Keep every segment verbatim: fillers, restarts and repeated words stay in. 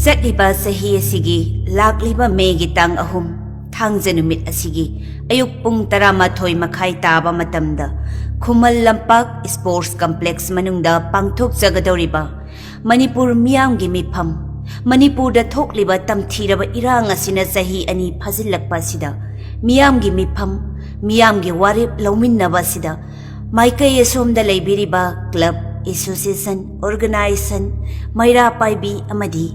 ꯆꯠꯂꯤꯕ ꯆꯍꯤ ꯑꯁꯤꯒꯤ ꯂꯥꯛꯂꯤꯕ ꯃꯦꯒꯤ ꯇꯥꯡ ꯑꯍꯨꯝ, ꯊꯥꯡꯖ ꯅꯨꯃꯤꯠ ꯑꯁꯤꯒꯤ ꯑꯌꯨꯛ ꯄꯨꯡ ꯇꯔꯥꯃꯥꯊꯣꯏ ꯃꯈꯥꯏ ꯇꯥꯕ ꯃꯇꯝꯗ ꯈꯨꯃꯟ ꯂꯝꯄꯥꯛ ꯁ꯭ꯄꯣꯔꯠꯁ ꯀꯝꯄ꯭ꯂꯦꯛꯁ ꯃꯅꯨꯡꯗ ꯄꯥꯡꯊꯣꯛꯆꯒꯗꯧꯔꯤꯕ ꯃꯅꯤꯄꯨꯔ ꯃꯤꯌꯥꯝꯒꯤ ꯃꯤꯐꯝ, ꯃꯅꯤꯄꯨꯔꯗ ꯊꯣꯛꯂꯤꯕ ꯇꯝꯊꯤꯔꯕ ꯏꯔꯥꯡ ꯑꯁꯤꯅ ꯆꯍꯤ ꯑꯅꯤ ꯐꯥꯖꯤꯜꯂꯛꯄ ꯑꯁꯤꯗ ꯃꯤꯌꯥꯝꯒꯤ ꯃꯤꯐꯝ, ꯃꯤꯌꯥꯝꯒꯤ ꯋꯥꯔꯦꯞ ꯂꯧꯃꯤꯟꯅꯕ ꯑꯁꯤꯗ ꯃꯥꯏꯀꯩ ꯑꯁꯣꯝꯗ ꯂꯩꯕꯤꯔꯤꯕ ꯀ꯭ꯂꯕ, ꯑꯦꯁꯣꯁꯤꯌꯦꯁꯟ, ꯑꯣꯔꯒꯅꯥꯏꯖꯦꯁꯟ, ꯃꯩꯔꯥ ꯄꯥꯏꯕꯤ ꯑꯃꯗꯤ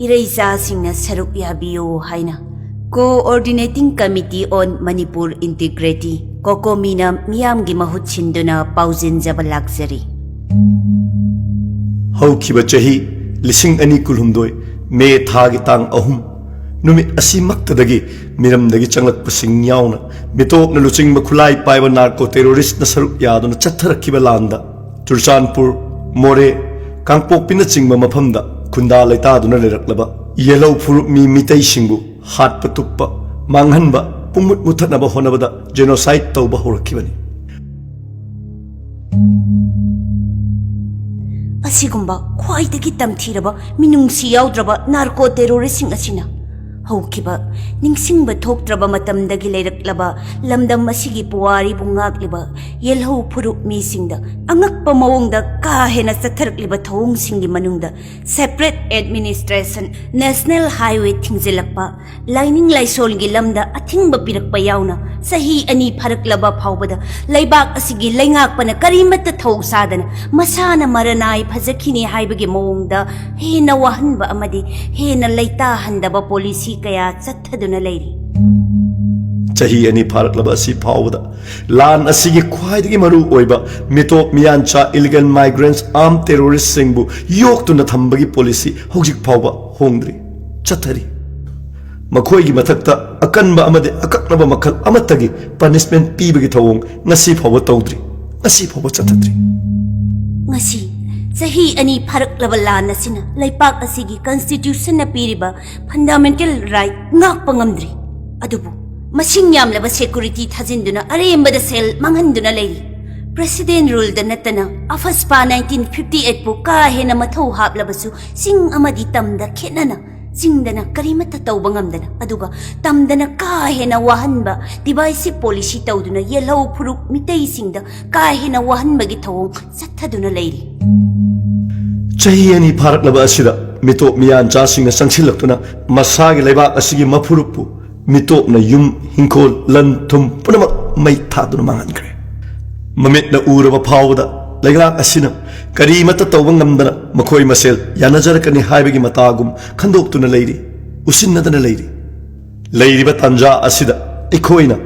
ꯏꯔꯩꯆꯥꯁꯤꯡꯅ ꯁꯔꯨꯛ ꯌꯥꯕꯤꯌꯨ ꯍꯥꯏꯅ Coordinating Committee on Manipur Integrity, ꯀꯣꯀꯣꯃꯤꯅ ꯃꯤꯌꯥꯝꯒꯤ ꯃꯍꯨꯠ ꯁꯤꯟꯗꯨꯅ ꯄꯥꯎꯖꯦꯟꯖꯕ ꯂꯥꯛꯆꯔꯤ꯫ ꯍꯧꯈꯤꯕ ꯆꯍꯤ ꯂꯤꯁꯤꯡ ꯑꯅꯤ ꯀꯨꯟꯍꯨꯝꯗꯣꯏ ꯃꯦ ꯊꯥꯒꯤ ꯇꯥꯡ ꯑꯍꯨꯝ ꯅꯨꯃꯤꯠ ꯑꯁꯤꯃꯛꯇꯗꯒꯤ ꯃꯤꯔꯝꯗꯒꯤ ꯆꯪꯂꯛꯄꯁꯤꯡ ꯌꯥꯎꯅ ꯃꯤꯇꯣꯞꯅ ꯂꯨꯆꯤꯡꯕ ꯈꯨꯠꯂꯥꯏ ꯄꯥꯏꯕ ꯅꯥꯔꯀꯣ ꯇꯦꯔꯣꯔꯤꯁ꯭ꯠꯅ ꯁꯔꯨꯛ ꯌꯥꯗꯨꯅ ꯆꯠꯊꯔꯛꯈꯤꯕ ꯂꯥꯟꯗ ꯆꯨꯔꯆꯥꯟꯄꯨꯔ, ꯃꯣꯔꯦ, ꯀꯥꯡꯄꯣꯛꯄꯤꯅꯆꯤꯡꯕ ꯃꯐꯝꯗ ꯈꯨꯟꯗꯥ ꯂꯩꯇꯥꯗꯨꯅ ꯂꯩꯔꯛꯂꯕ ꯌꯦꯜꯍꯧ ꯐꯨꯔꯨꯞ ꯃꯤ ꯃꯤꯇꯩꯁꯤꯡꯕꯨ ꯍꯥꯠꯄ ꯇꯨꯞꯄ, ꯃꯥꯡꯍꯟꯕ, ꯄꯨꯡꯃꯨꯠ ꯃꯨꯠꯊꯠꯅꯕ ꯍꯣꯠꯅꯕꯗ ꯖꯦꯅꯣꯁꯥꯏꯗ ꯇꯧꯕ ꯍꯧꯔꯛꯈꯤꯕꯅꯤ꯫ ꯑꯁꯤꯒꯨꯝꯕ ꯈ꯭ꯋꯥꯏꯗꯒꯤ ꯇꯝꯊꯤꯔꯕ, ꯃꯤꯅꯨꯡꯁꯤ ꯌꯥꯎꯗ꯭ꯔꯕ ꯅꯥꯔꯀꯣ ꯇꯦꯔꯣꯔꯤꯁ꯭ꯠꯁꯤꯡ ꯑꯁꯤꯅ ꯍꯧꯈꯤꯕ ꯅꯤꯡꯁꯤꯡꯕ ꯊꯣꯛꯇ꯭ꯔꯕ ꯃꯇꯝꯗꯒꯤ ꯂꯩꯔꯛꯂꯕ ꯂꯝꯗꯝ ꯑꯁꯤꯒꯤ ꯄꯨꯋꯥꯔꯤꯕꯨ ꯉꯥꯛꯂꯤꯕ ꯌꯦꯜꯍꯧ ꯐꯨꯔꯨꯞ ꯃꯤꯁꯤꯡꯗ ꯑꯉꯛꯄ ꯃꯑꯣꯡꯗ ꯀꯥ ꯍꯦꯟꯅ ꯆꯠꯊꯔꯛꯂꯤꯕ ꯊꯧꯑꯣꯡꯁꯤꯡꯒꯤ ꯃꯅꯨꯡꯗ separate administration, national highway ꯊꯤꯡꯖꯤꯜꯂꯛꯄ, ꯂꯥꯏꯅꯤꯡ ꯂꯥꯏꯁꯣꯜꯒꯤ ꯂꯝꯗ ꯑꯊꯤꯡꯕ ꯄꯤꯔꯛꯄ ꯌꯥꯎꯅ ꯆꯍꯤ ꯑꯅꯤ ꯐꯥꯔꯛꯂꯕ ꯐꯥꯎꯕꯗ ꯂꯩꯕꯥꯛ ꯑꯁꯤꯒꯤ ꯂꯩꯉꯥꯛꯄꯅ ꯀꯔꯤꯃꯠꯇ ꯊꯧ ꯁꯥꯗꯅ ꯃꯁꯥꯅ ꯃꯔꯅꯥꯏ ꯐꯖꯈꯤꯅꯤ ꯍꯥꯏꯕꯒꯤ ꯃꯑꯣꯡꯗ ꯍꯦꯟꯅ ꯋꯥꯍꯟꯕ ꯑꯃꯗꯤ ꯍꯦꯟꯅ ꯂꯩꯇꯥꯍꯟꯗꯕ ꯄꯣꯂꯤꯁꯤ ꯀꯌꯥ ꯆꯠꯊꯗꯨꯅ ꯂꯩꯔꯤ꯫ ꯆꯍꯤ ꯑꯅꯤ ꯐꯥꯔꯛꯂꯕ ꯑꯁꯤ ꯐꯥꯎꯕꯗ ꯂꯥꯟ ꯑꯁꯤꯒꯤ ꯈ꯭ꯋꯥꯏꯗꯒꯤ ꯃꯔꯨ ꯑꯣꯏꯕ ꯃꯤꯇꯣꯞ ꯃꯤꯌꯥꯟꯆꯥ illegal migrants armed terroristꯁꯤꯡꯕꯨ ꯌꯣꯛꯇꯨꯅ ꯊꯝꯕꯒꯤ ꯄꯣꯂꯤꯁꯤ ꯍꯧꯖꯤꯛ ꯐꯥꯎꯕ ꯍꯣꯡꯗ꯭ꯔꯤ, ꯆꯠꯊꯔꯤ꯫ ꯃꯈꯣꯏꯒꯤ ꯃꯊꯛꯇ ꯑꯀꯟꯕ ꯑꯃꯗꯤ ꯑꯀꯛꯅꯕ ꯃꯈꯜ ꯑꯃꯠꯇꯒꯤ punishment ꯄꯤꯕꯒꯤ ꯊꯧꯑꯣꯡ ꯉꯁꯤ ꯐꯥꯎꯕ ꯇꯧꯗ꯭ꯔꯤ, ꯉꯁꯤ ꯐꯥꯎꯕ ꯆꯠꯊꯗ꯭ꯔꯤ꯫ ꯉꯁꯤ ꯆꯍꯤ ꯑꯅꯤ ꯐꯥꯔꯛꯂꯕ ꯂꯥꯟ ꯑꯁꯤꯅ ꯂꯩꯄꯥꯛ ꯑꯁꯤꯒꯤ constitutionꯅ ꯄꯤꯔꯤꯕ fundamental right ꯉꯥꯛꯄ ꯉꯝꯗ꯭ꯔꯤ꯫ ꯑꯗꯨꯕꯨ ꯃꯁꯤꯡ ꯌꯥꯝꯂꯕ security ꯊꯥꯖꯤꯟꯗꯨꯅ ꯑꯔꯦꯝꯕꯗ ꯁꯦꯜ ꯃꯥꯡꯍꯟꯗꯨꯅ ꯂꯩꯔꯤ꯫ President ruleꯗ ꯅꯠꯇꯅ ꯑꯐꯁꯄꯥ nineteen fifty eight ꯄꯨ ꯀꯥ ꯍꯦꯟꯅ ꯃꯊꯧ ꯍꯥꯞꯂꯕꯁꯨ, ꯆꯤꯡ ꯑꯃꯗꯤ ꯇꯝꯗ ꯈꯦꯠꯅꯅ, ꯆꯤꯡꯗꯅ ꯀꯔꯤꯃꯠꯇ ꯇꯧꯕ ꯉꯝꯗꯅ, ꯑꯗꯨꯒ ꯇꯝꯗꯅ ꯀꯥ ꯍꯦꯟꯅ ꯋꯥꯍꯟꯕ divisive policy ꯇꯧꯗꯨꯅ ꯌꯦꯜꯍꯧ ꯐꯨꯔꯨꯞ ꯃꯤꯇꯩꯁꯤꯡꯗ ꯀꯥ ꯍꯦꯟꯅ ꯋꯥꯍꯟꯕꯒꯤ ꯊꯧꯑꯣꯡ ꯆꯠꯊꯗꯨꯅ ꯂꯩꯔꯤ꯫ ꯆꯍꯤ ꯑꯅꯤ ꯐꯥꯔꯛꯂꯕ ꯑꯁꯤꯗ ꯃꯤꯇꯣꯞ ꯃꯤꯌꯥꯟꯆꯥꯁꯤꯡꯅ ꯆꯪꯁꯤꯜꯂꯛꯇꯨꯅ ꯃꯁꯥꯒꯤ ꯂꯩꯕꯥꯛ ꯑꯁꯤꯒꯤ ꯃꯐꯨꯔꯨꯞꯄꯨ ꯃꯤꯇꯣꯞꯅ ꯌꯨꯝ, ꯍꯤꯡꯈꯣꯜ, ꯂꯟ ꯊꯨꯝ ꯄꯨꯝꯅꯃꯛ ꯃꯩ ꯊꯥꯗꯨꯅ ꯃꯥꯡꯍꯟꯈ꯭ꯔꯦ꯫ ꯃꯃꯤꯠꯅ ꯎꯔꯕ ꯐꯥꯎꯕꯗ ꯂꯩꯉꯥꯛ ꯑꯁꯤꯅ ꯀꯔꯤꯃꯠꯇ ꯇꯧꯕ ꯉꯝꯗꯅ ꯃꯈꯣꯏ ꯃꯁꯦꯜ ꯌꯥꯅꯖꯔꯛꯀꯅꯤ ꯍꯥꯏꯕꯒꯤ ꯃꯇꯥꯒꯨꯝ ꯈꯟꯗꯣꯛꯇꯨꯅ ꯂꯩꯔꯤ, ꯎꯁꯤꯟꯅꯗꯅ ꯂꯩꯔꯤ꯫ ꯂꯩꯔꯤꯕ ꯇꯥꯟꯖꯥ ꯑꯁꯤꯗ ꯑꯩꯈꯣꯏꯅ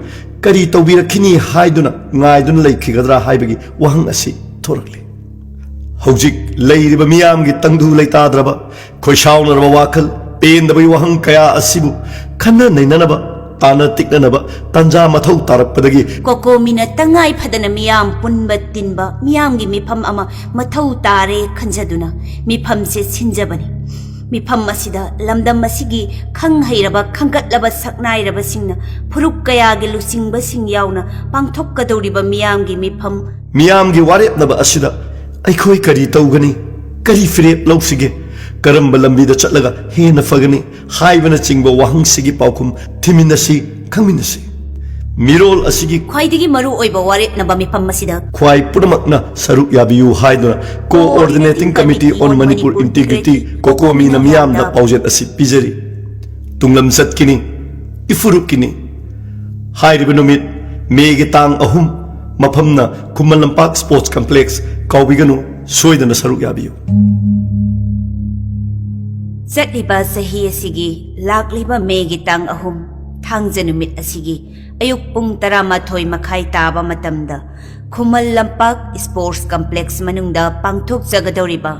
ꯀꯔꯤ ꯇꯧꯕꯤꯔꯛꯈꯤꯅꯤ ꯍꯥꯏꯗꯨꯅ ꯉꯥꯏꯗꯨꯅ ꯂꯩꯈꯤꯒꯗ꯭ꯔꯥ ꯍꯥꯏꯕꯒꯤ ꯋꯥꯍꯪ ꯑꯁꯤ ꯊꯣꯔꯛꯂꯤ꯫ ꯍꯧꯖꯤꯛ ꯂꯩꯔꯤꯕ ꯃꯤꯌꯥꯝꯒꯤ ꯇꯪꯗꯨ ꯂꯩꯇꯥꯗ꯭ꯔꯕ, ꯈꯣꯏꯁꯥꯎꯅꯔꯕ ꯋꯥꯈꯜ, ꯄꯦꯟꯗꯕꯒꯤ ꯋꯥꯍꯪ ꯀꯌꯥ ꯑꯁꯤꯕꯨ ꯈꯟꯅ ꯅꯩꯅꯅꯕ, ꯇꯥꯟꯅ ꯇꯤꯛꯅꯅꯕ ꯇꯥꯟꯖꯥ ꯃꯊꯧ ꯇꯥꯔꯛꯄꯗꯒꯤ ꯀꯣꯀꯣꯃꯤꯅ ꯇꯉꯥꯏ ꯐꯗꯅ ꯃꯤꯌꯥꯝ ꯄꯨꯟꯕ ꯇꯤꯟꯕ ꯃꯤꯌꯥꯝꯒꯤ ꯃꯤꯐꯝ ꯑꯃ ꯃꯊꯧ ꯇꯥꯔꯦ ꯈꯟꯖꯗꯨꯅ ꯃꯤꯐꯝꯁꯦ ꯁꯤꯟꯖꯕꯅꯤ꯫ ꯃꯤꯐꯝ ꯑꯁꯤꯗ ꯂꯝꯗꯝ ꯑꯁꯤꯒꯤ ꯈꯪ ꯍꯩꯔꯕ, ꯈꯪꯒꯠꯂꯕ ꯁꯛꯅꯥꯏꯔꯕꯁꯤꯡꯅ, ꯐꯨꯔꯨꯞ ꯀꯌꯥꯒꯤ ꯂꯨꯆꯤꯡꯕꯁꯤꯡ ꯌꯥꯎꯅ ꯄꯥꯡꯊꯣꯛꯀꯗꯧꯔꯤꯕ ꯃꯤꯌꯥꯝꯒꯤ ꯃꯤꯐꯝ, ꯃꯤꯌꯥꯝꯒꯤ ꯋꯥꯔꯦꯞꯅꯕ ꯑꯁꯤꯗ ꯑꯩꯈꯣꯏ ꯀꯔꯤ ꯇꯧꯒꯅꯤ, ꯀꯔꯤ ꯐꯤꯔꯦꯞ ꯂꯧꯁꯤꯒꯦ, ꯀꯔꯝꯕ ꯂꯝꯕꯤꯗ ꯆꯠꯂꯒ ꯍꯦꯟꯅ ꯐꯒꯅꯤ ꯍꯥꯏꯕꯅꯆꯤꯡꯕ ꯋꯥꯍꯪꯁꯤꯒꯤ ꯄꯥꯎꯈꯨꯝ ꯊꯤꯃꯤꯟꯅꯁꯤ, ꯈꯪꯃꯤꯟꯅꯁꯤ꯫ ꯃꯤꯔꯣꯜ ꯑꯁꯤꯒꯤ ꯈ꯭ꯋꯥꯏꯗꯒꯤ ꯃꯔꯨ ꯑꯣꯏꯕ ꯋꯥꯔꯦꯞꯅꯕ ꯃꯤꯐꯝ ꯑꯁꯤꯗ ꯈ꯭ꯋꯥꯏ ꯄꯨꯝꯅꯃꯛꯅ ꯁꯔꯨꯛ ꯌꯥꯕꯤꯌꯨ ꯍꯥꯏꯗꯨꯅ Coordinating Committee on Manipur Integrity, ꯀꯣꯀꯣꯃꯤꯅ ꯃꯤꯌꯥꯝꯗ ꯄꯥꯎꯖꯦꯜ ꯑꯁꯤ ꯄꯤꯖꯔꯤ꯫ ꯇꯨꯡꯂꯝꯆꯠꯀꯤꯅꯤ, ꯏꯐꯨꯔꯨꯞꯀꯤꯅꯤ꯫ ꯍꯥꯏꯔꯤꯕ ꯅꯨꯃꯤꯠ ꯃꯦꯒꯤ ꯇꯥꯡ ꯑꯍꯨꯝ, ꯃꯐꯝꯅ ꯈꯨꯃꯟ ꯂꯝꯄꯥꯛ Sports Complex, ꯀꯥꯎꯕꯤꯒꯅꯨ, ꯁꯣꯏꯗꯅ ꯁꯔꯨꯛ ꯌꯥꯕꯤꯌꯨ꯫ ꯆꯠꯂꯤꯕ ꯆꯍꯤ ꯑꯁꯤꯒꯤ ꯂꯥꯛꯂꯤꯕ ꯃꯦꯒꯤ ꯇꯥꯡ ꯑꯍꯨꯝ, ꯊꯥꯡꯖ ꯅꯨꯃꯤꯠ ꯑꯁꯤꯒꯤ ꯑꯌꯨꯛ ꯄꯨꯡ ꯇꯔꯥꯃꯥꯊꯣꯏ ꯃꯈꯥꯏ ꯇꯥꯕ ꯃꯇꯝꯗ ꯈꯨꯃꯟ ꯂꯝꯄꯥꯛ Sports Complex ꯃꯅꯨꯡꯗ ꯄꯥꯡꯊꯣꯛꯆꯒꯗꯧꯔꯤꯕ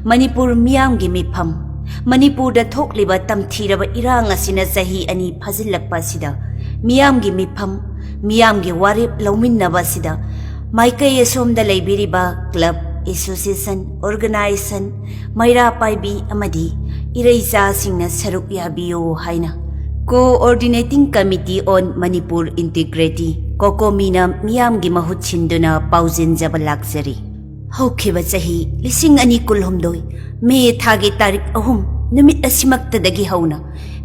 ꯃꯅꯤꯄꯨꯔ ꯃꯤꯌꯥꯝꯒꯤ ꯃꯤꯐꯝ, ꯃꯅꯤꯄꯨꯔꯗ ꯊꯣꯛꯂꯤꯕ ꯇꯝꯊꯤꯔꯕ ꯏꯔꯥꯡ ꯑꯁꯤꯅ ꯆꯍꯤ ꯑꯅꯤ ꯐꯥꯖꯤꯜꯂꯛꯄ ꯑꯁꯤꯗ ꯃꯤꯌꯥꯝꯒꯤ ꯃꯤꯐꯝ, ꯃꯤꯌꯥꯝꯒꯤ ꯋꯥꯔꯦꯞ ꯂꯧꯃꯤꯟꯅꯕ ꯑꯁꯤꯗ ꯃꯥꯏꯀꯩ ꯑꯁꯣꯝꯗ ꯂꯩꯕꯤꯔꯤꯕ club, association, organization, ꯃꯩꯔꯥ ꯄꯥꯏꯕꯤ ꯑꯃꯗꯤ ꯏꯔꯩꯆꯥꯁꯤꯡꯅ ꯁꯔꯨꯛ ꯌꯥꯕꯤꯌꯨ ꯍꯥꯏꯅ Coordinating Committee on Manipur Integrity, ꯀꯣꯀꯣꯃꯤꯅ ꯃꯤꯌꯥꯝꯒꯤ ꯃꯍꯨꯠ ꯁꯤꯟꯗꯨꯅ ꯄꯥꯎꯖꯦꯟꯖꯕ ꯂꯥꯛꯆꯔꯤ꯫ ꯍꯧꯈꯤꯕ ꯆꯍꯤ ꯂꯤꯁꯤꯡ ꯑꯅꯤ ꯀꯨꯟꯍꯨꯝꯗꯣꯏ ꯃꯦ ꯊꯥꯒꯤ ꯇꯥꯔꯤꯛ ꯑꯍꯨꯝ ꯅꯨꯃꯤꯠ ꯑꯁꯤꯃꯛꯇꯗꯒꯤ ꯍꯧꯅ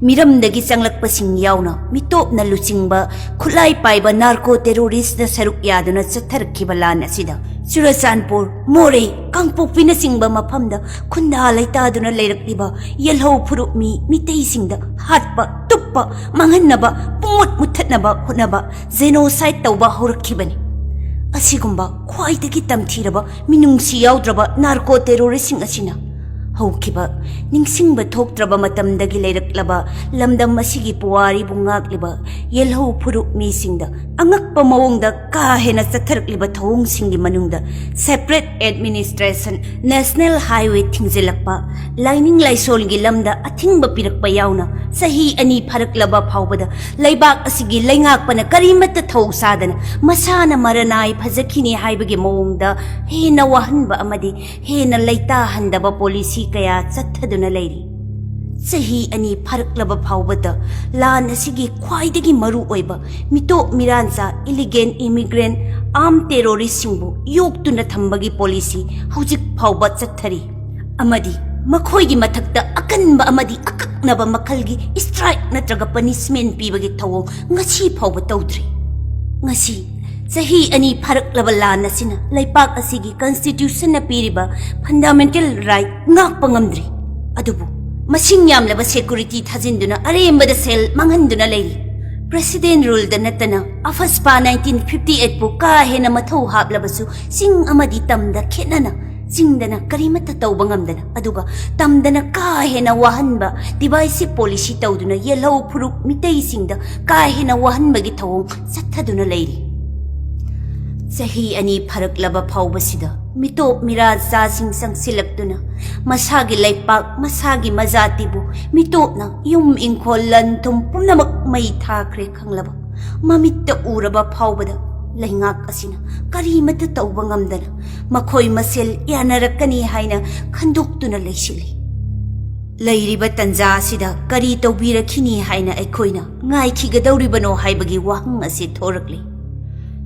ꯃꯤꯔꯝꯗꯒꯤ ꯆꯪꯂꯛꯄꯁꯤꯡ ꯌꯥꯎꯅ ꯃꯤꯇꯣꯞꯅ ꯂꯨꯆꯤꯡꯕ ꯈꯨꯠꯂꯥꯏ ꯄꯥꯏꯕ ꯅꯥꯔꯀꯣ ꯇꯦꯔꯣꯔꯤꯁꯅ ꯁꯔꯨꯛ ꯌꯥꯗꯨꯅ ꯆꯠꯊꯔꯛꯈꯤꯕ ꯂꯥꯟ ꯑꯁꯤꯗ ꯆꯨꯔꯆꯥꯟꯄꯨꯔ, ꯃꯣꯔꯦ, ꯀꯥꯡꯄꯣꯛꯄꯤꯅꯆꯤꯡꯕ ꯃꯐꯝꯗ ꯈꯨꯟꯗꯥ ꯂꯩꯇꯥꯗꯨꯅ ꯂꯩꯔꯛꯂꯤꯕ ꯌꯦꯜꯍꯧ ꯐꯨꯔꯨꯞ ꯃꯤ ꯃꯤꯇꯩꯁꯤꯡꯗ ꯍꯥꯠꯄ, ꯇꯨꯞꯄ, ꯃꯥꯡꯍꯟꯅꯕ, ꯄꯨꯡꯃꯨꯠ ꯃꯨꯠꯊꯠꯅꯕ ꯍꯣꯠꯅꯕ ꯖꯦꯅꯣꯁꯥꯏꯠ ꯇꯧꯕ ꯍꯧꯔꯛꯈꯤꯕꯅꯤ꯫ ꯑꯁꯤꯒꯨꯝꯕ ꯈ꯭ꯋꯥꯏꯗꯒꯤ ꯇꯝꯊꯤꯔꯕ ꯃꯤꯅꯨꯡꯁꯤ ꯌꯥꯎꯗ꯭ꯔꯕ ꯅꯥꯔꯀꯣ ꯇꯦꯔꯣꯔꯤꯁꯁꯤꯡ ꯑꯁꯤꯅ ꯍꯧꯈꯤꯕ ꯅꯤꯡꯁꯤꯡꯕ ꯊꯣꯛꯇ꯭ꯔꯕ ꯃꯇꯝꯗꯒꯤ ꯂꯩꯔꯛꯂꯕ ꯂꯝꯗꯝ ꯑꯁꯤꯒꯤ ꯄꯨꯋꯥꯔꯤꯕꯨ ꯉꯥꯛꯂꯤꯕ ꯌꯦꯜꯍꯧ ꯐꯨꯔꯨꯞ ꯃꯤꯁꯤꯡꯗ ꯑꯉꯛꯄ ꯃꯑꯣꯡꯗ ꯀꯥ ꯍꯦꯟꯅ ꯆꯠꯊꯔꯛꯂꯤꯕ ꯊꯧꯑꯣꯡꯁꯤꯡꯒꯤ ꯃꯅꯨꯡꯗ separate administration, national highway ꯊꯤꯡꯖꯤꯜꯂꯛꯄ, ꯂꯥꯏꯅꯤꯡ ꯂꯥꯏꯁꯣꯜꯒꯤ ꯂꯝꯗ ꯑꯊꯤꯡꯕ ꯄꯤꯔꯛꯄ ꯌꯥꯎꯅ ꯆꯍꯤ ꯑꯅꯤ ꯐꯥꯔꯛꯂꯕ ꯐꯥꯎꯕꯗ ꯂꯩꯕꯥꯛ ꯑꯁꯤꯒꯤ ꯂꯩꯉꯥꯛꯄꯅ ꯀꯔꯤꯃꯠꯇ ꯊꯧ ꯁꯥꯗꯅ ꯃꯁꯥꯅ ꯃꯔꯅꯥꯏ ꯐꯖꯈꯤꯅꯤ ꯍꯥꯏꯕꯒꯤ ꯃꯑꯣꯡꯗ ꯍꯦꯟꯅ ꯋꯥꯍꯟꯕ ꯑꯃꯗꯤ ꯍꯦꯟꯅ ꯂꯩꯇꯥꯍꯟꯗꯕ ꯄꯣꯂꯤꯁꯤ ꯀꯌꯥ ꯆꯠꯊꯗꯨꯅ ꯂꯩꯔꯤ꯫ ꯆꯍꯤ ꯑꯅꯤ ꯐꯥꯔꯛꯂꯕ ꯐꯥꯎꯕꯗ ꯂꯥꯟ ꯑꯁꯤꯒꯤ ꯈ꯭ꯋꯥꯏꯗꯒꯤ ꯃꯔꯨ ꯑꯣꯏꯕ ꯃꯤꯇꯣꯞ ꯃꯤꯔꯥꯟꯆꯥ illegal immigrant armed terroristꯁꯤꯡꯕꯨ ꯌꯣꯛꯇꯨꯅ ꯊꯝꯕꯒꯤ ꯄꯣꯂꯤꯁꯤ ꯍꯧꯖꯤꯛ ꯐꯥꯎꯕ ꯆꯠꯊꯔꯤ ꯑꯃꯗꯤ ꯃꯈꯣꯏꯒꯤ ꯃꯊꯛꯇ ꯑꯀꯟꯕ ꯑꯃꯗꯤ ꯑꯀꯛꯅꯕ ꯃꯈꯜꯒꯤ strike ꯅꯠꯇ꯭ꯔꯒ punishment ꯄꯤꯕꯒꯤ ꯊꯧꯑꯣꯡ ꯉꯁꯤ ꯐꯥꯎꯕ ꯇꯧꯗ꯭ꯔꯤ꯫ ꯉꯁꯤ ꯆꯍꯤ ꯑꯅꯤ ꯐꯥꯔꯛꯂꯕ ꯂꯥꯟ ꯑꯁꯤꯅ ꯂꯩꯄꯥꯛ ꯑꯁꯤꯒꯤ constitutionꯅ ꯄꯤꯔꯤꯕ fundamental right ꯉꯥꯛꯄ ꯉꯝꯗ꯭ꯔꯤ꯫ ꯑꯗꯨꯕꯨ ꯃꯁꯤꯡ ꯌꯥꯝꯂꯕ security ꯊꯥꯖꯤꯟꯗꯨꯅ ꯑꯔꯦꯝꯕꯗ ꯁꯦꯜ ꯃꯥꯡꯍꯟꯗꯨꯅ ꯂꯩꯔꯤ꯫ President ruleꯗ ꯅꯠꯇꯅ AFSPA nineteen fifty eightꯄꯨ ꯀꯥ ꯍꯦꯟꯅ ꯃꯊꯧ ꯍꯥꯞꯂꯕꯁꯨ ꯆꯤꯡ ꯑꯃꯗꯤ ꯇꯝꯗ ꯈꯦꯠꯅꯅ ꯆꯤꯡꯗꯅ ꯀꯔꯤꯃꯠꯇ ꯇꯧꯕ ꯉꯝꯗꯅ ꯑꯗꯨꯒ ꯇꯝꯗꯅ ꯀꯥ ꯍꯦꯟꯅ ꯋꯥꯍꯟꯕ divisive policy ꯇꯧꯗꯨꯅ ꯌꯦꯜꯍꯧ ꯐꯨꯔꯨꯞ ꯃꯤꯇꯩꯁꯤꯡꯗ ꯀꯥ ꯍꯦꯟꯅ ꯋꯥꯍꯟꯕꯒꯤ ꯊꯧꯑꯣꯡ ꯆꯠꯊꯗꯨꯅ ꯂꯩꯔꯤ꯫ ꯆꯍꯤ ꯑꯅꯤ ꯐꯥꯔꯛꯂꯕ ꯐꯥꯎꯕꯁꯤꯗ ꯃꯤꯇꯣꯞ ꯃꯤꯔꯥꯆꯥꯁꯤꯡ ꯆꯪꯁꯤꯜꯂꯛꯇꯨꯅ ꯃꯁꯥꯒꯤ ꯂꯩꯄꯥꯛ, ꯃꯁꯥꯒꯤ ꯃꯖꯥꯇꯤꯕꯨ ꯃꯤꯇꯣꯞꯅ ꯌꯨꯝ ꯏꯪꯈꯣꯜ ꯂꯟ ꯊꯨꯝ ꯄꯨꯝꯅꯃꯛ ꯃꯩ ꯊꯥꯈ꯭ꯔꯦ ꯈꯪꯂꯕ ꯃꯃꯤꯠꯇ ꯎꯔꯕ ꯐꯥꯎꯕꯗ ꯂꯩꯉꯥꯛ ꯑꯁꯤꯅ ꯀꯔꯤꯃꯠꯇ ꯇꯧꯕ ꯉꯝꯗꯅ ꯃꯈꯣꯏ ꯃꯁꯦꯜ ꯌꯥꯅꯔꯛꯀꯅꯤ ꯍꯥꯏꯅ ꯈꯟꯗꯣꯛꯇꯨꯅ ꯂꯩꯁꯤꯜꯂꯤ꯫ ꯂꯩꯔꯤꯕ ꯇꯟꯖꯥ ꯑꯁꯤꯗ ꯀꯔꯤ ꯇꯧꯕꯤꯔꯛꯈꯤꯅꯤ ꯍꯥꯏꯅ ꯑꯩꯈꯣꯏꯅ ꯉꯥꯏꯈꯤꯒꯗꯧꯔꯤꯕꯅꯣ ꯍꯥꯏꯕꯒꯤ ꯋꯥꯍꯪ ꯑꯁꯤ ꯊꯣꯔꯛꯂꯤ꯫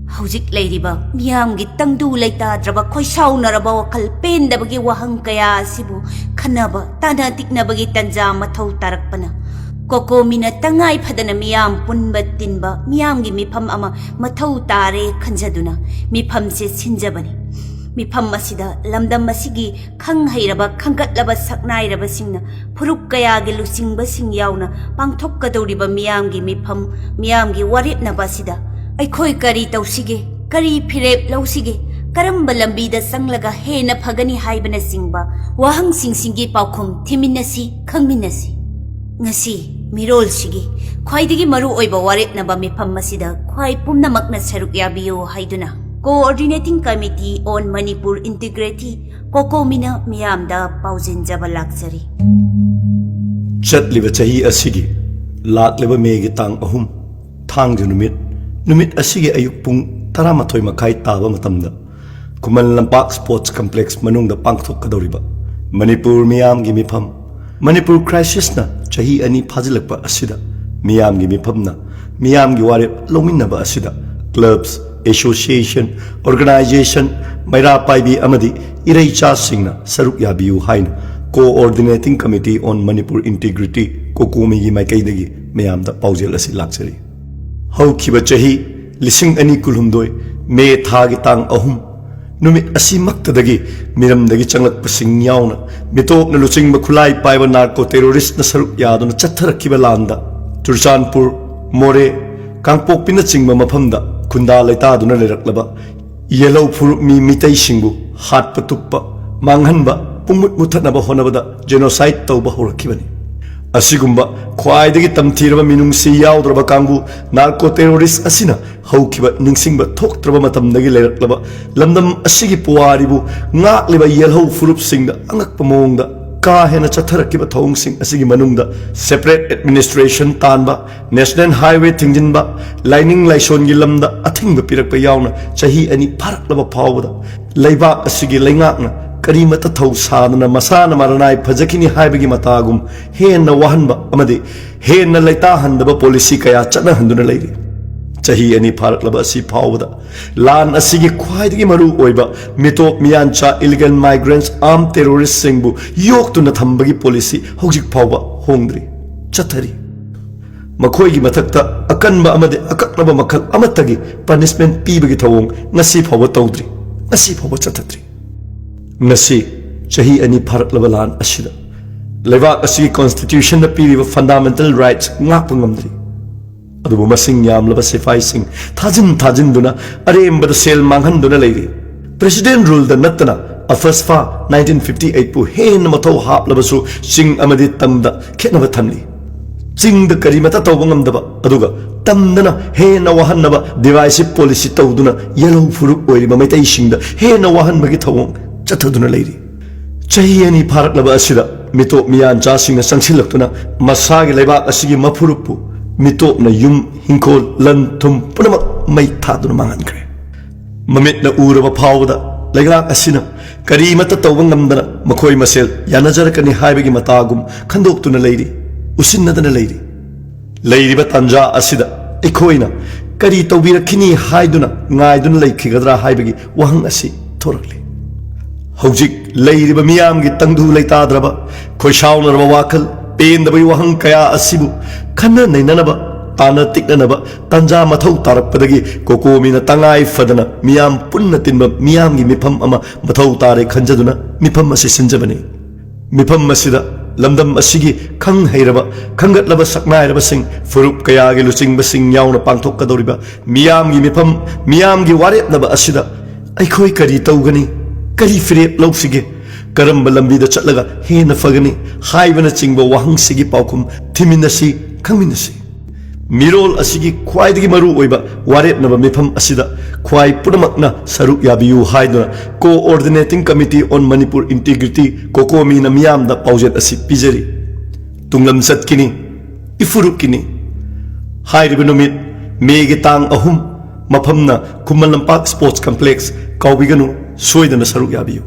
ꯍꯧꯖꯤꯛ ꯂꯩꯔꯤꯕ ꯃꯤꯌꯥꯝꯒꯤ ꯇꯪꯗꯨ ꯂꯩꯇꯥꯗ꯭ꯔꯕ, ꯈꯣꯏꯁꯥꯎꯅꯔꯕ ꯋꯥꯈꯜ ꯄꯦꯟꯗꯕꯒꯤ ꯋꯥꯍꯪ ꯀꯌꯥ ꯑꯁꯤꯕꯨ ꯈꯟꯅꯕ, ꯇꯥꯟꯅ ꯇꯤꯛꯅꯕꯒꯤ ꯇꯟꯖꯥ ꯃꯊꯧ ꯇꯥꯔꯛꯄꯅ ꯀꯣꯀꯣꯃꯤꯅ ꯇꯉꯥꯏ ꯐꯗꯅ ꯃꯤꯌꯥꯝ ꯄꯨꯟꯕ ꯇꯤꯟꯕ ꯃꯤꯌꯥꯝꯒꯤ ꯃꯤꯐꯝ ꯑꯃ ꯃꯊꯧ ꯇꯥꯔꯦ ꯈꯟꯖꯗꯨꯅ ꯃꯤꯐꯝꯁꯦ ꯁꯤꯟꯖꯕꯅꯤ꯫ ꯃꯤꯐꯝ ꯑꯁꯤꯗ ꯂꯝꯗꯝ ꯑꯁꯤꯒꯤ ꯈꯪ ꯍꯩꯔꯕ, ꯈꯟꯒꯠꯂꯕ ꯁꯛꯅꯥꯏꯔꯕꯁꯤꯡꯅ, ꯐꯨꯔꯨꯞ ꯀꯌꯥꯒꯤ ꯂꯨꯆꯤꯡꯕꯁꯤꯡ ꯌꯥꯎꯅ ꯄꯥꯡꯊꯣꯛꯀꯗꯧꯔꯤꯕ ꯃꯤꯌꯥꯝꯒꯤ ꯃꯤꯐꯝ, ꯃꯤꯌꯥꯝꯒꯤ ꯋꯥꯔꯦꯞꯅꯕ ꯑꯁꯤꯗ ꯑꯩꯈꯣꯏ ꯀꯔꯤ ꯇꯧꯁꯤꯒꯦ, ꯀꯔꯤ ꯐꯤꯔꯦꯞ ꯂꯧꯁꯤꯒꯦ, ꯀꯔꯝꯕ ꯂꯝꯕꯤꯗ ꯆꯪꯂꯒ ꯍꯦꯟꯅ ꯐꯒꯅꯤ ꯍꯥꯏꯕꯅꯆꯤꯡꯕ ꯋꯥꯍꯪꯁꯤꯡꯁꯤꯡꯒꯤ ꯄꯥꯎꯈꯨꯝ ꯊꯤꯃꯤꯟꯅꯁꯤ, ꯈꯪꯃꯤꯟꯅꯁꯤ꯫ ꯉꯁꯤ ꯃꯤꯔꯣꯜꯁꯤꯒꯤ ꯈ꯭ꯋꯥꯏꯗꯒꯤ ꯃꯔꯨ ꯑꯣꯏꯕ ꯋꯥꯔꯦꯞꯅꯕ ꯃꯤꯐꯝ ꯑꯁꯤꯗ ꯈ꯭ꯋꯥꯏ ꯄꯨꯝꯅꯃꯛꯅ ꯁꯔꯨꯛ ꯌꯥꯕꯤꯌꯨ ꯍꯥꯏꯗꯨꯅ Coordinating Committee on Manipur Integrity, ꯀꯣꯀꯣꯃꯤꯅ ꯃꯤꯌꯥꯝꯗ ꯄꯥꯎꯖꯦꯟꯖꯕ ꯂꯥꯛꯆꯔꯤ꯫ ꯆꯠꯂꯤꯕ ꯆꯍꯤ ꯑꯁꯤꯒꯤ ꯂꯥꯛꯂꯤꯕ ꯃꯦꯒꯤ ꯇꯥꯡ ꯑꯍꯨꯝ, ꯊꯥꯡꯖ ꯅꯨꯃꯤꯠ, ꯅꯨꯃꯤꯠ ꯑꯁꯤꯒꯤ ꯑꯌꯨꯛ ꯄꯨꯡ ꯇꯔꯥꯃꯥꯊꯣꯏ ꯃꯈꯥꯏ ꯇꯥꯕ ꯃꯇꯝꯗ ꯈꯨꯃꯟ ꯂꯝꯄꯥꯛ ꯁ꯭ꯄꯣꯔꯠꯁ ꯀꯝꯄ꯭ꯂꯦꯛꯁ ꯃꯅꯨꯡꯗ ꯄꯥꯡꯊꯣꯛꯀꯗꯧꯔꯤꯕ ꯃꯅꯤꯄꯨꯔ ꯃꯤꯌꯥꯝꯒꯤ ꯃꯤꯐꯝ, ꯃꯅꯤꯄꯨꯔ ꯀ꯭ꯔꯥꯏꯁꯤꯁꯅ ꯆꯍꯤ ꯑꯅꯤ ꯐꯥꯖꯤꯜꯂꯛꯄ ꯑꯁꯤꯗ ꯃꯤꯌꯥꯝꯒꯤ ꯃꯤꯐꯝꯅ ꯃꯤꯌꯥꯝꯒꯤ ꯋꯥꯔꯦꯞ ꯂꯧꯃꯤꯟꯅꯕ ꯑꯁꯤꯗ ꯀ꯭ꯂꯕꯁ, ꯑꯦꯁꯣꯁꯤꯌꯦꯁꯟ, ꯑꯣꯔꯒꯅꯥꯏꯖꯦꯁꯟ, ꯃꯩꯔꯥ ꯄꯥꯏꯕꯤ ꯑꯃꯗꯤ ꯏꯔꯩꯆꯥꯁꯤꯡꯅ ꯁꯔꯨꯛ ꯌꯥꯕꯤꯌꯨ ꯍꯥꯏꯅ Coordinating Committee on Manipur Integrity, ꯀꯣꯀꯣꯃꯤꯒꯤ ꯃꯥꯏꯀꯩꯗꯒꯤ ꯃꯌꯥꯝꯗ ꯄꯥꯎꯖꯦꯜ ꯑꯁꯤ ꯂꯥꯛꯆꯔꯤ꯫ ꯍꯧꯈꯤꯕ ꯆꯍꯤ ꯂꯤꯁꯤꯡ ꯑꯅꯤ ꯀꯨꯟꯍꯨꯝꯗꯣꯏ ꯃꯦ ꯊꯥꯒꯤ ꯇꯥꯡ ꯑꯍꯨꯝ ꯅꯨꯃꯤꯠ ꯑꯁꯤꯃꯛꯇꯗꯒꯤ ꯃꯤꯔꯝꯗꯒꯤ ꯆꯪꯂꯛꯄꯁꯤꯡ ꯌꯥꯎꯅ ꯃꯤꯇꯣꯞꯅ ꯂꯨꯆꯤꯡꯕ ꯈꯨꯠꯂꯥꯏ ꯄꯥꯏꯕ ꯅꯥꯔꯀꯣ ꯇꯦꯔꯣꯔꯤꯁ꯭ꯠꯅ ꯁꯔꯨꯛ ꯌꯥꯗꯨꯅ ꯆꯠꯊꯔꯛꯈꯤꯕ ꯂꯥꯟꯗ ꯆꯨꯔꯆꯥꯟꯄꯨꯔ, ꯃꯣꯔꯦ, ꯀꯥꯡꯄꯣꯛꯄꯤꯅꯆꯤꯡꯕ ꯃꯐꯝꯗ ꯈꯨꯟꯗꯥ ꯂꯩꯇꯥꯗꯨꯅ ꯂꯩꯔꯛꯂꯕ ꯌꯦꯜꯍꯧ ꯐꯨꯔꯨꯞ ꯃꯤ ꯃꯤꯇꯩꯁꯤꯡꯕꯨ ꯍꯥꯠꯄ ꯇꯨꯞꯄ, ꯃꯥꯡꯍꯟꯕ, ꯄꯨꯡꯃꯨꯠ ꯃꯨꯠꯊꯠꯅꯕ ꯍꯣꯠꯅꯕꯗ ꯖꯦꯅꯣꯁꯥꯏꯗ ꯇꯧꯕ ꯍꯧꯔꯛꯈꯤꯕꯅꯤ꯫ ꯑꯁꯤꯒꯨꯝꯕ ꯈ꯭ꯋꯥꯏꯗꯒꯤ ꯇꯝꯊꯤꯔꯕ ꯃꯤꯅꯨꯡꯁꯤ ꯌꯥꯎꯗ꯭ꯔꯕ ꯀꯥꯡꯕꯨ ꯅꯥꯔꯀꯣ ꯇꯦꯔꯣꯔꯤꯁ꯭ꯠ ꯑꯁꯤꯅ ꯍꯧꯈꯤꯕ ꯅꯤꯡꯁꯤꯡꯕ ꯊꯣꯛꯇ꯭ꯔꯕ ꯃꯇꯝꯗꯒꯤ ꯂꯩꯔꯛꯂꯕ ꯂꯝꯗꯝ ꯑꯁꯤꯒꯤ ꯄꯨꯋꯥꯔꯤꯕꯨ ꯉꯥꯛꯂꯤꯕ ꯌꯦꯜꯍꯧ ꯐꯨꯔꯨꯞꯁꯤꯡꯗ ꯑꯉꯛꯄ ꯃꯑꯣꯡꯗ ꯀꯥ ꯍꯦꯟꯅ ꯆꯠꯊꯔꯛꯈꯤꯕ ꯊꯧꯑꯣꯡꯁꯤꯡ ꯑꯁꯤꯒꯤ ꯃꯅꯨꯡꯗ ꯁꯦꯄꯔꯦꯠ ꯑꯦꯗꯃꯤꯅꯤꯁꯇ꯭ꯔꯦꯁꯟ ꯇꯥꯟꯕ, ꯅꯦꯁꯅꯦꯜ ꯍꯥꯏꯋꯦ ꯊꯤꯡꯖꯤꯟꯕ, ꯂꯥꯏꯅꯤꯡ ꯂꯥꯏꯁꯣꯟꯒꯤ ꯂꯝꯗ ꯑꯊꯤꯡꯕ ꯄꯤꯔꯛꯄ ꯌꯥꯎꯅ ꯆꯍꯤ ꯑꯅꯤ ꯐꯥꯔꯛꯂꯕ ꯐꯥꯎꯕꯗ ꯂꯩꯕꯥꯛ ꯑꯁꯤꯒꯤ ꯂꯩꯉꯥꯛꯅ ꯀꯔꯤꯃꯠꯇ ꯊꯧ ꯁꯥꯗꯅ ꯃꯁꯥꯅ ꯃꯔꯅꯥꯏ ꯐꯖꯈꯤꯅꯤ ꯍꯥꯏꯕꯒꯤ ꯃꯇꯥꯒꯨꯝ ꯍꯦꯟꯅ ꯋꯥꯍꯟꯕ ꯑꯃꯗꯤ ꯍꯦꯟꯅ ꯂꯩꯇꯥꯍꯟꯗꯕ ꯄꯣꯂꯤꯁꯤ ꯀꯌꯥ ꯆꯠꯅꯍꯟꯗꯨꯅ ꯂꯩꯔꯤ꯫ ꯆꯍꯤ ꯑꯅꯤ ꯐꯥꯔꯛꯂꯕ ꯑꯁꯤ ꯐꯥꯎꯕꯗ ꯂꯥꯟ ꯑꯁꯤꯒꯤ ꯈ꯭ꯋꯥꯏꯗꯒꯤ ꯃꯔꯨ ꯑꯣꯏꯕ ꯃꯤꯇꯣꯞ ꯃꯤꯌꯥꯟꯆꯥ ꯏꯂꯤꯒꯦꯜ ꯃꯥꯏꯒ꯭ꯔꯦꯟꯁ ꯑꯥꯔꯝ ꯇꯦꯔꯣꯔꯤꯁꯁꯤꯡꯕꯨ ꯌꯣꯛꯇꯨꯅ ꯊꯝꯕꯒꯤ ꯄꯣꯂꯤꯁꯤ ꯍꯧꯖꯤꯛ ꯐꯥꯎꯕ ꯍꯣꯡꯗ꯭ꯔꯤ, ꯆꯠꯊꯔꯤ꯫ ꯃꯈꯣꯏꯒꯤ ꯃꯊꯛꯇ ꯑꯀꯟꯕ ꯑꯃꯗꯤ ꯑꯀꯛꯅꯕ ꯃꯈꯜ ꯑꯃꯠꯇꯒꯤ ꯄꯅꯤꯁꯃꯦꯟ ꯄꯤꯕꯒꯤ ꯊꯧꯑꯣꯡ ꯉꯁꯤ ꯐꯥꯎꯕ ꯇꯧꯗ꯭ꯔꯤ, ꯉꯁꯤ ꯐꯥꯎꯕ ꯆꯠꯊꯗ꯭ꯔꯤ꯫ ꯉꯁꯤ ꯆꯍꯤ ꯑꯅꯤ ꯐꯥꯔꯛꯂꯕ ꯂꯥꯟ ꯑꯁꯤꯗ ꯂꯩꯕꯥꯛ ꯑꯁꯤꯒꯤ ꯀꯣꯟꯁꯇꯤꯇ꯭ꯌꯨꯁꯟꯅ ꯄꯤꯔꯤꯕ ꯐꯟꯗꯥꯃꯦꯟꯇꯦꯜ ꯔꯥꯏꯠꯁ ꯉꯥꯛꯄ ꯉꯝꯗ꯭ꯔꯤ꯫ ꯑꯗꯨꯕꯨ ꯃꯁꯤꯡ ꯌꯥꯝꯂꯕ ꯁꯤꯐꯥꯏꯁꯤꯡ ꯊꯥꯖꯤꯟ ꯊꯥꯖꯤꯟꯗꯨꯅ ꯑꯔꯦꯝꯕꯗ ꯁꯦꯜ ꯃꯥꯡꯍꯟꯗꯨꯅ ꯂꯩꯔꯤ꯫ ꯄ꯭ꯔꯦꯁꯤꯗꯦꯟ ꯔꯨꯜꯗ ꯅꯠꯇꯅ ꯑꯐꯁꯐꯥ ꯅꯥꯏꯟꯇꯤꯟ ꯐꯤꯐꯇꯤ ꯑꯩꯠꯄꯨ ꯍꯦꯟꯅ ꯃꯊꯧ ꯍꯥꯞꯂꯕꯁꯨ ꯆꯤꯡ ꯑꯃꯗꯤ ꯇꯝꯗ ꯈꯦꯠꯅꯕ ꯊꯝꯂꯤ꯫ ꯆꯤꯡꯗ ꯀꯔꯤꯃꯠꯇ ꯇꯧꯕ ꯉꯝꯗꯕ, ꯑꯗꯨꯒ ꯇꯝꯗꯅ ꯍꯦꯟꯅ ꯋꯥꯍꯟꯅꯕ ꯗꯤꯚꯥꯏꯁꯤꯞ ꯄꯣꯂꯤꯁꯤ ꯇꯧꯗꯨꯅ ꯌꯦꯜꯍꯧ ꯐꯨꯔꯨꯞ ꯑꯣꯏꯔꯤꯕ ꯃꯩꯇꯩꯁꯤꯡꯗ ꯍꯦꯟꯅ ꯋꯥꯍꯟꯕꯒꯤ ꯊꯧꯑꯣꯡ ꯆꯠꯊꯗꯨꯅ ꯂꯩꯔꯤ꯫ ꯆꯍꯤ ꯑꯅꯤ ꯐꯥꯔꯛꯂꯕ ꯑꯁꯤꯗ ꯃꯤꯇꯣꯞ ꯃꯤꯌꯥꯟꯆꯥꯁꯤꯡꯅ ꯆꯪꯁꯤꯜꯂꯛꯇꯨꯅ ꯃꯁꯥꯒꯤ ꯂꯩꯕꯥꯛ ꯑꯁꯤꯒꯤ ꯃꯐꯨꯔꯨꯞꯄꯨ ꯃꯤꯇꯣꯞꯅ ꯌꯨꯝ, ꯍꯤꯡꯈꯣꯜ, ꯂꯟ ꯊꯨꯝ ꯄꯨꯝꯅꯃꯛ ꯃꯩ ꯊꯥꯗꯨꯅ ꯃꯥꯡꯍꯟꯈ꯭ꯔꯦ꯫ ꯃꯃꯤꯠꯅ ꯎꯔꯕ ꯐꯥꯎꯕꯗ ꯂꯩꯉꯥꯛ ꯑꯁꯤꯅ ꯀꯔꯤꯃꯠꯇ ꯇꯧꯕ ꯉꯝꯗꯅ ꯃꯈꯣꯏ ꯃꯁꯦꯜ ꯌꯥꯅꯖꯔꯛꯀꯅꯤ ꯍꯥꯏꯕꯒꯤ ꯃꯇꯥꯒꯨꯝ ꯈꯟꯗꯣꯛꯇꯨꯅ ꯂꯩꯔꯤ, ꯎꯁꯤꯟꯅꯗꯅ ꯂꯩꯔꯤ꯫ ꯂꯩꯔꯤꯕ ꯇꯥꯟꯖꯥ ꯑꯁꯤꯗ ꯑꯩꯈꯣꯏꯅ ꯀꯔꯤ ꯇꯧꯕꯤꯔꯛꯈꯤꯅꯤ ꯍꯥꯏꯗꯨꯅ ꯉꯥꯏꯗꯨꯅ ꯂꯩꯈꯤꯒꯗ꯭ꯔꯥ ꯍꯥꯏꯕꯒꯤ ꯋꯥꯍꯪ ꯑꯁꯤ ꯊꯣꯔꯛꯂꯤ꯫ ꯍꯧꯖꯤꯛ ꯂꯩꯔꯤꯕ ꯃꯤꯌꯥꯝꯒꯤ ꯇꯪꯗꯨ ꯂꯩꯇꯥꯗ꯭ꯔꯕ, ꯈꯣꯏꯁꯥꯎꯅꯔꯕ ꯋꯥꯈꯜ, ꯄꯦꯟꯗꯕꯒꯤ ꯋꯥꯍꯪ ꯀꯌꯥ ꯑꯁꯤꯕꯨ ꯈꯟꯅ ꯅꯩꯅꯅꯕ, ꯇꯥꯟꯅ ꯇꯤꯛꯅꯅꯕ ꯇꯥꯟꯖꯥ ꯃꯊꯧ ꯇꯥꯔꯛꯄꯗꯒꯤ ꯀꯣꯀꯣꯃꯤꯅ ꯇꯉꯥꯏ ꯐꯗꯅ ꯃꯤꯌꯥꯝ ꯄꯨꯟꯅ ꯇꯤꯟꯕ ꯃꯤꯌꯥꯝꯒꯤ ꯃꯤꯐꯝ ꯑꯃ ꯃꯊꯧ ꯇꯥꯔꯦ ꯈꯟꯖꯗꯨꯅ ꯃꯤꯐꯝ ꯑꯁꯤ ꯁꯤꯟꯖꯕꯅꯤ꯫ ꯃꯤꯐꯝ ꯑꯁꯤꯗ ꯂꯝꯗꯝ ꯑꯁꯤꯒꯤ ꯈꯪ ꯍꯩꯔꯕ, ꯈꯪꯒꯠꯂꯕ ꯁꯛꯅꯥꯏꯔꯕꯁꯤꯡ, ꯐꯨꯔꯨꯞ ꯀꯌꯥꯒꯤ ꯂꯨꯆꯤꯡꯕꯁꯤꯡ ꯌꯥꯎꯅ ꯄꯥꯡꯊꯣꯛꯀꯗꯧꯔꯤꯕ ꯃꯤꯌꯥꯝꯒꯤ ꯃꯤꯐꯝ, ꯃꯤꯌꯥꯝꯒꯤ ꯋꯥꯔꯦꯞꯅꯕ ꯑꯁꯤꯗ ꯑꯩꯈꯣꯏ ꯀꯔꯤ ꯇꯧꯒꯅꯤ, ꯀꯔꯤ ꯐꯤꯔꯦꯞ ꯂꯧꯁꯤꯒꯦ, ꯀꯔꯝꯕ ꯂꯝꯕꯤꯗ ꯆꯠꯂꯒ ꯍꯦꯟꯅ ꯐꯒꯅꯤ ꯍꯥꯏꯕꯅꯆꯤꯡꯕ ꯋꯥꯍꯪꯁꯤꯒꯤ ꯄꯥꯎꯈꯨꯝ ꯊꯤꯃꯤꯟꯅꯁꯤ, ꯈꯪꯃꯤꯟꯅꯁꯤ꯫ ꯃꯤꯔꯣꯜ ꯑꯁꯤꯒꯤ ꯈ꯭ꯋꯥꯏꯗꯒꯤ ꯃꯔꯨꯑꯣꯏꯕ ꯋꯥꯔꯦꯞꯅꯕ ꯃꯤꯐꯝ ꯑꯁꯤꯗ ꯈ꯭ꯋꯥꯏ ꯄꯨꯝꯅꯃꯛꯅ ꯁꯔꯨꯛ ꯌꯥꯕꯤꯌꯨ ꯍꯥꯏꯗꯨꯅ Coordinating Committee on Manipur Integrity, ꯀꯣꯀꯣꯃꯤꯅ ꯃꯤꯌꯥꯝꯗ ꯄꯥꯎꯖꯦꯜ ꯑꯁꯤ ꯄꯤꯖꯔꯤ꯫ ꯇꯨꯡꯂꯝ ꯆꯠꯀꯤꯅꯤ, ꯏꯐꯨꯔꯨꯞꯀꯤꯅꯤ꯫ ꯍꯥꯏꯔꯤꯕ ꯅꯨꯃꯤꯠ ꯃꯦꯒꯤ ꯇꯥꯡ ꯑꯍꯨꯝ, ꯃꯐꯝꯅ ꯈꯨꯃꯟ ꯂꯝꯄꯥꯛ ꯁ꯭ꯄꯣꯔꯠꯁ ꯀꯝꯄ꯭ꯂꯦꯛꯁ, ꯀꯥꯎꯕꯤꯒꯅꯨ, ꯁꯣꯏꯗꯅ ꯁꯔꯨꯛ ꯌꯥꯕꯤꯌꯨ꯫